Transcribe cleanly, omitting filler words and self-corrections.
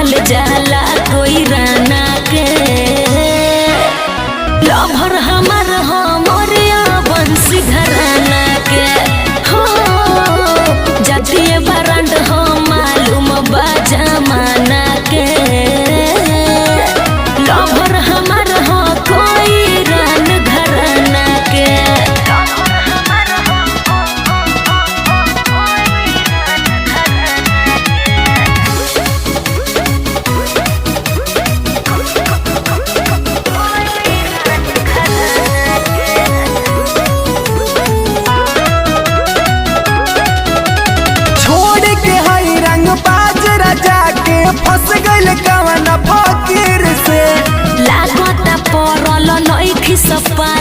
कहल जाला कोई राना के। लभर हमर हमरिया बंसी घराना के हो, जातीय ब्रांड हो मालूम बा जमाना के। लभर हमर हो कोई रान घराना के। छोड़ के हई रंग बाज राजा के फंस गइल कवन फकीर से। लागता परल नइखी सपाला